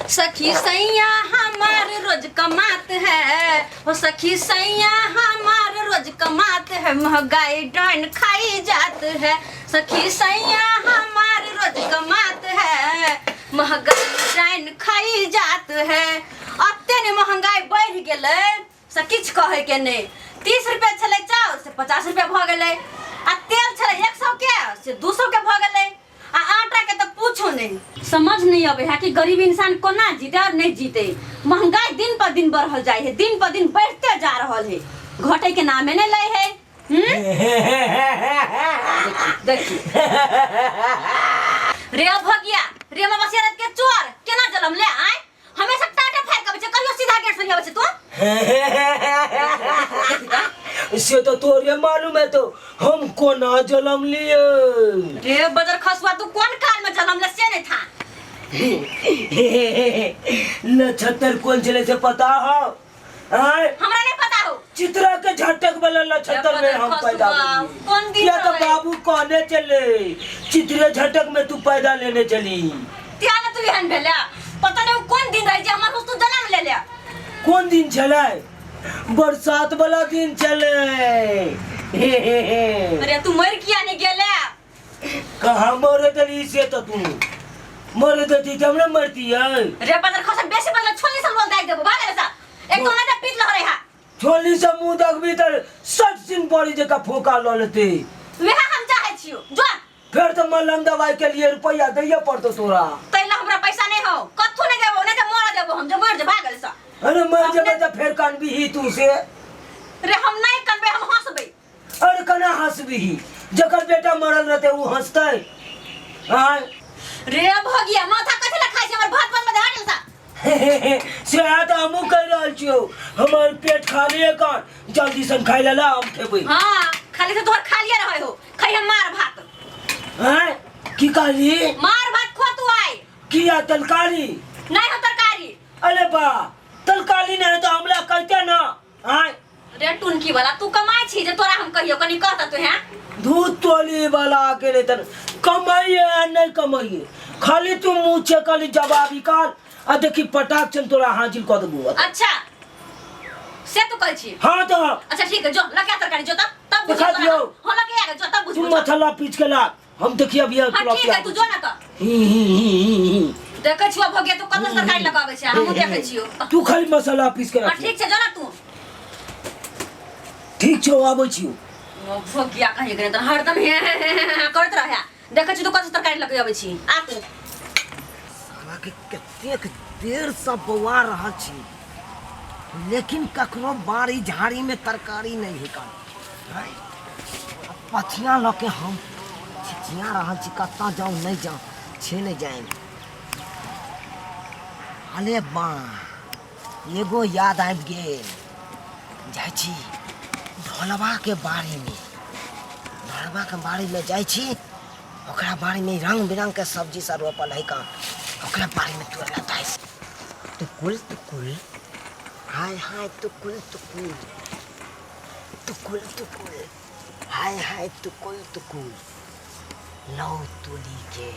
सखी सैया हमार रोज कमात है, ओ सखी सैया हमार रोज कमात है, महंगाई डाइन खाई जात है। सखी सैया हमार रोज कमात है, महंगाई डाइन खाई जात है। अते ने महंगाई बढ़ गेलै से किछु कहैके नहि। 30 रुपया छलै चाउर से 50 रुपया भऽ गेलै, आ तेल छलै 100 के से 200 के भऽ गेलै, आ आटा के तऽ पूछो नहीं। समझ नहीं अबे है कि गरीब इंसान कोना जीते और नहीं जीते। महंगाई दिन पर दिन बढ़ल जाय है, दिन पर दिन बढ़ते जा रहल है, घटे के नामे नहीं ले है। देखी रे भगिया रे मबसिया रात के चोर केना जलम ले आय, हमेशा टाटा फाड़ के आबै छै, कहियो सीधा गेट से नहीं आबै छै तू। से तो तोरे मालूम है तो हम कोना जलम लिए। रे बजर खसुआ, तू कोन काल में जलम ले से नहीं था। नक्षत्र कौन चले से पता हो? आय? हमरा नहीं पता हो। चित्रा के झटक वाला नक्षत्र में हम पैदा भेलियै। कोन दिन किया तो रहै? बाबू कहने चले चित्रे झटक में तू पैदा लेने चली। त्या ने तू एहन भेले, पता नहीं कोन दिन रहे जे हमर तू जन्म ले ले। कोन दिन छलै? बरसात वाला दिन छलै। हे हे हे। अरे तू मर किया नहीं गेले? कहाँ मरे देली से तो तू मरे देती तब ने मरती है। रे बदर खसा बेसी बदला छोली सल बोल दाई देबो भागे सा एक तो ना पीट लहरे हा। छोली से मुंह दगबी तर सट सिन पड़ी जका फोका ल लेते। वह हम चाहे छियो जो। फिर तो मलहम दवाई के लिए रुपया दैये पड़तो तोरा। तैला हमरा पैसा नहीं हो, कत्थु नहीं देबो, नहीं तो मर देबो हम, जो मर जे भागल सा। अरे मर जेबे तो फिर कानबी ही तू से। रे हम नहीं कनबे, हम हंसबे। अरे कना हंसबी, जकर बेटा मरल रहते उ हंसते। आय रे भगिया माथा कथि ला खाइ छै, हमर भात बन में धरा गेल सा। से तो हमहू कह रहल छियो, हमर पेट खाली है कान जल्दी से खाइ लेला हम खेबै। हां खाली से तोहर खालिए रहै हो, खइ हम मार भात। हैं की कहली? मार भात खो तू आइ। किया तरकारी? नहीं हो तरकारी। अरे बा तरकारी नहीं तो हमला कहते ना। आय रे टुनकी वाला तू कमाई छी जे तोरा हम कहियो कनी कहता तू हैं? दूध तोली वाला के रे तन कमाइए नहीं कमाइए, खाली तू मुंह छे खाली जवाब निकाल आ देखी पटाक छन तोरा हाजिर क देबो। अच्छा से तू कहै छी? हां तो। अच्छा ठीक है, जो लगा तरकारी जो तब तब बुझ दिखा दियो। हां लगे आ जो तब बुझ। तू मसाला पीस के ला, हम देखिए अभी हां ठीक है, तू जो ना तो ही ही ही ही देखै छियो भगिया तू कत तरकारी लगाबै छै, हमहूँ देखै छियो। तू खाली मसाला पीस के हां रख। ठीक छै, जो ना तू। ठीक छौ, आबै छियो। भगिया कहीं गेलै त हरदम हे हे हे हे करैत रहै, देखै छी तू कत तरकारी लगाबै छी। आ तू साला के कतेक देर से बौआ रहल छी, लेकिन कखनो बाड़ी झाड़ी में तरकारी नहीं है कान। पथिया लऽ के हम छिचिया रहल छी, कतऽ जाउ नहीं जाउ छे नहीं जाए। अरे बा एगो याद आबि गेल, जाइ छी ढोलबा के बाड़ी में, ढोलबा के बाड़ी में जाइ छी, ओकरा बाड़ी में रंग बिरंग के सब्जी सब रोपल है का, ओकरा बाड़ी में तोड़ लेता है। तुकुल तुकुल हाय हाय तुकुल तुकुल तुकुल तुकुल हाय हाय तुकुल तुकुल लौ तोली के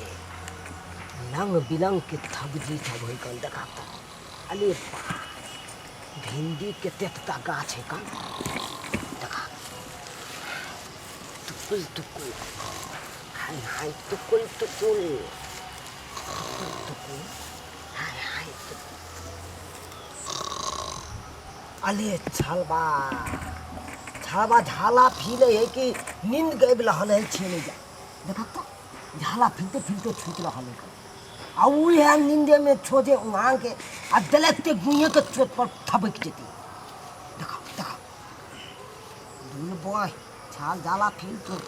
रंग बिरंग के सब्जी सब है कन देखा तो। अरे बा भिंडी के तेतता गाछ है कन देखा। तुकुल तुकुल हाय हाय तुकुल तुकुल तुकुल तुकुल हाय हाय तुकुल। अले छलबा छलबा झाला फीले है कि नींद गबि रहल है छे नहीं जा देखा तो झाला फीलते फीलते छूट रहल है आ उ है नींदे में छोजे उहां के आ दलकते गुइये के चोट पर थबक जेती। देखा देखा दूर बॉय छाल झाला फील तो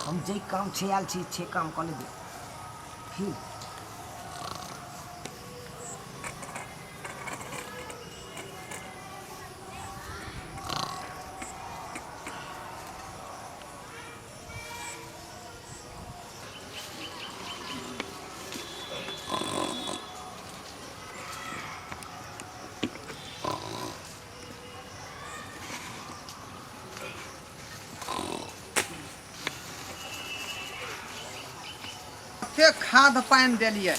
हम जे काम छे आयल छी छे काम कऽ लेबे फील। कते खाद पानि देलियै,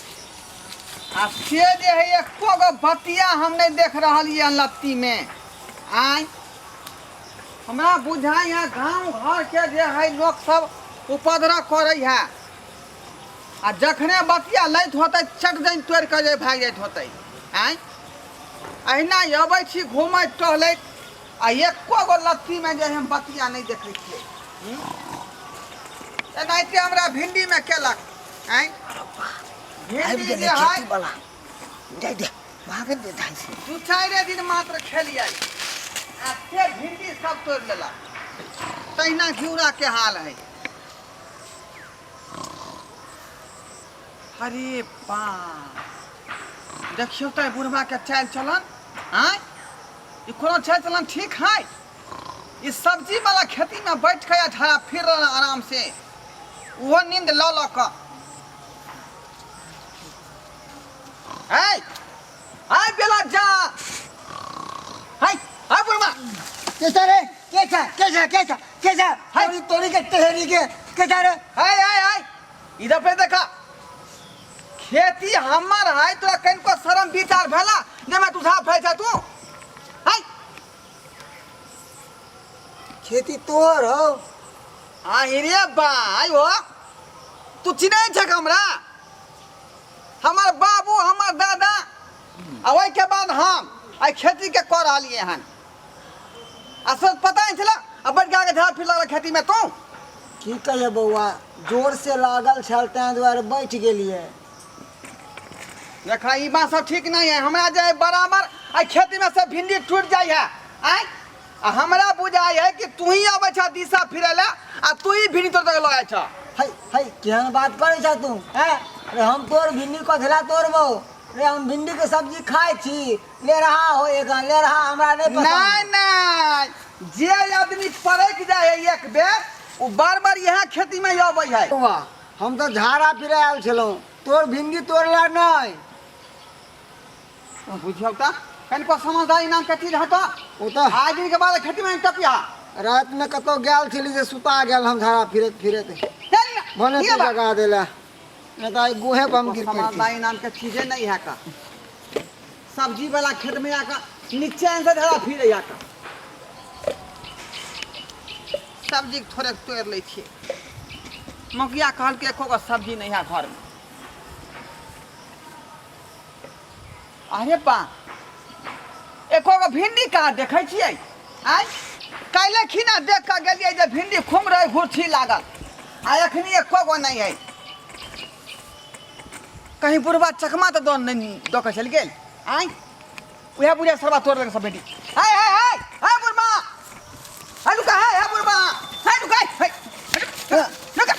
आ से जे है एको गो बतिया हम नहि देख रहलियै हन लत्तीमे। आँय, हमरा बुझाइ है गाँव घरके जे है लोक सब उपद्रव करै है, आ जखने बतिया लैत होतै चट दनि तोड़ि कऽ जे भागि जाइत होतै। आँय, अहिना अबै छी घूमैत टहलैत आ एको गो लत्तीमे जे हम बतिया नहि देखै छियै। एनाहिते हमरा भिंडीमे केलक। आँय, आबि भिंडी गेलै जे है खेती वाला, जाय दे, भागै दे धान से। दू चारि दिन मात्र खेलियै आ से भिंडी सब तोड़ि लेलक। तहिना घिउरा के हाल है। अरे बा, देखियौ तऽ बुढ़वा के चालि चलन। आँय, ई कोनो चालि चलन ठीक है? ई सब्जी वाला खेती में बैठ के झड़ा फिर रहल आराम से, ओहो नींद लऽ लऽ कऽ। है आइ बेला जा है है बुढ़वा। कैसा रे, कैसा कैसा कैसा कैसा है। तोरी तोरी के तेहरी के कैसा रे? है है है, इधर पे देखा, खेती हमर है, तोरा कनिको शरम विचार भेला जे मैं तुझा फै छ तू? है खेती तोहर हो? आ रे बा, आइ हो, तू चिन्है छक हमरा? हमर बाबू, हमर दादा आ ओहिके बाद हम एहि खेतीके कऽ रहलियै हन। आ सब पता नहि छलै आ बैठ के झाड़ फिर लगल खेतीमे तू। की कहिए बौआ, जोर से लागल छल ताहि दुआरे बैठ गेलियै। देखा, ई बात सब ठीक नहीं है। हमरा जे है बराबर एहि खेतीमे से भिंडी टूटि जाइ है। आँय, आ हमरा बुझाइ है कि तू ही अबै छह दिशा फिरै लए आ तू ही भिंडी तोड़ के लऽ जाइ छह। है है, केहन बात करै छ तू? हैं रे, हम तोर भिंडी कथला तोड़बो रे? हम भिंडी के सब्जी खाइ छी, ले रहा हो एक ले रहा, हमरा नहीं पसंद। नहीं नहीं, जे आदमी परक जाइ है एक बेर, ओ बार बार इएह खेती में अबै है। बौआ, हम तऽ झाड़ा फिरे आयल छलहुँ, तोर भिंडी तोड़ला नहि। बुझियौ तऽ कनिको समझदारी नाम के चीज हतो। ओ तऽ आइ दिन के बाद खेती में टपिया रातिमे कतौ गेल छली जे सुता गेल हम झाड़ा फिरैत फिरैत, भने तू जगा देला, नहि तऽ आइ गोहे पर हम गिर पड़ती। समझदारी नाम के चीजे नहीं है का। सब्जी वाला खेत में आकर नीचे से झाड़ा फिरे आकर सब्जी थोड़े तोड़ि लै छियै। मौगिया कहलकै एको गो सब्जी नहीं है घर में। अरे बा, एको गो भिंडी कहाँ देखै छियै? आँय, काल्हि खिना देख कऽ गेलियै जे भिंडी खूब रहै घुरछी लागल, आ एखनी एको गो नहि है। कहीं बुढ़बा चकमा तऽ दऽ नहि दऽ कऽ चलि गेल? आँय, उएह बुढ़िया सरबा तोड़ देलक सब भिंडी। हाय हाय हाय हाय बुढ़बा, हाय रुका, हाय हाय बुढ़बा, हाय रुका, हाय रुका।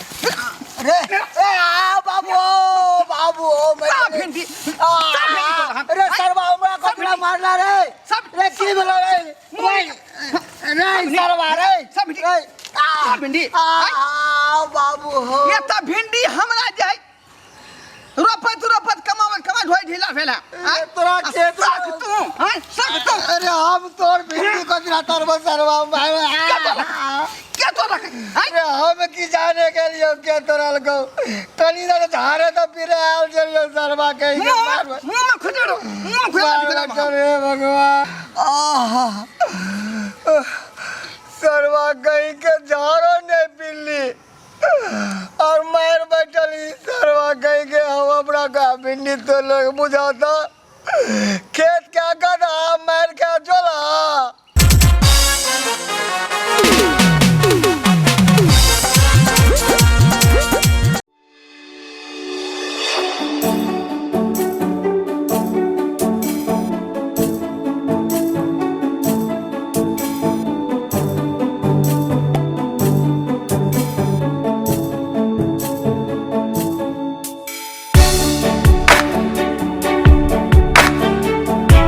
रे ए आ बाबू, बाबू, सब भिंडी, सब भिंडी तोड़ हन। रे सरवा, हमरा कपड़ा मारला रे। सब रे की भेलो रे? रे सरवा रे, सब भिंडी, रे सब भिंडी। आ बाबू हो, ये तऽ भिंडी हमरा जे है रोपैत रोपैत कमाबैत कमाबैत ढोइ ढीला भेल है। ए, तोरा खेत सख तू, आँय, सख तू। अरे हम तोर भिंडी कचरा तरबो सरवा भाई। के तोड़लक? आँय? अरे हम की जाने के लिए के तोड़ल गो, तनी देर झाड़े तो फिर आयल चलियो सरवा के। मुँह में खुजरो, मुँह में खुजरो। अरे भगवान, आहा, सरवा कहीं के झाड़ो नहीं पिल्ली और मार बैठल ई सरवा कहीं के। हम अपना का भिंडी तो लोग बुझाता खेत क्या गधा मार